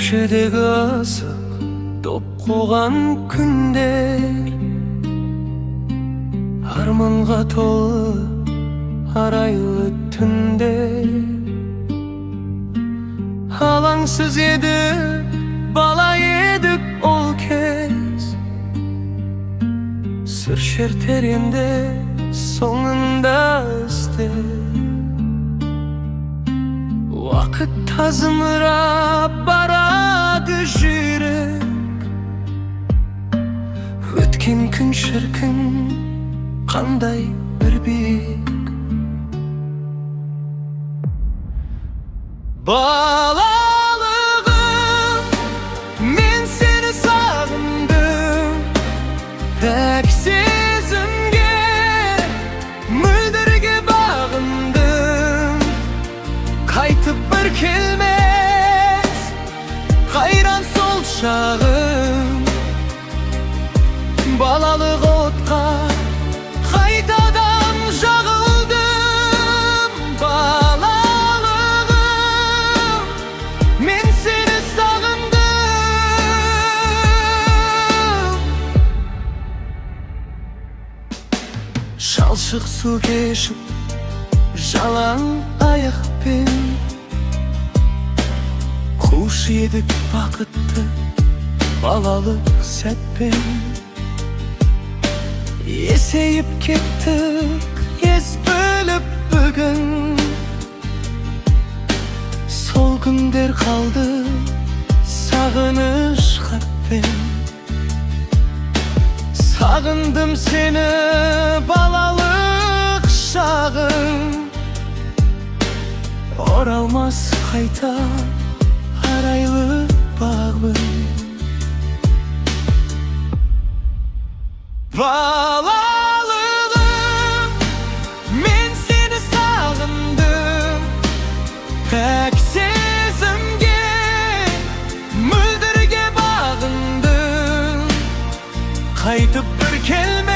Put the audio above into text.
Көшедегі асық, доп қуған күндер, арманға толы арайлы түндер. Алаңсыз едік, бала едік ол кез. Сыр шертер енді соңында іздер. Уақыт та зымырап барады жүйрік. Өткен күн, шіркін, қандай бір биік. Балалығым, мен сені сағындым. Пәк сезімге, мөлдірге бағындым. Қайтып бір келмес қайран сол шағым. Балалық отқа қайтадан жағылдым. Балалығым, мен сені сағындым. Шалшық су кешіп, жалаң аяқпен, қушы едік бақытты балалық сәтпен. Есейіп кеттік, ес біліп бүгін. Сол күндер қалды сағыныш хатпен. Сағындым сені, балалық шағым. Оралмас қайта арайлы бағым. Балалығым, мен сені сағындым. Пәк сезімге, мөлдірге бағындым. Қайтып бір келмес.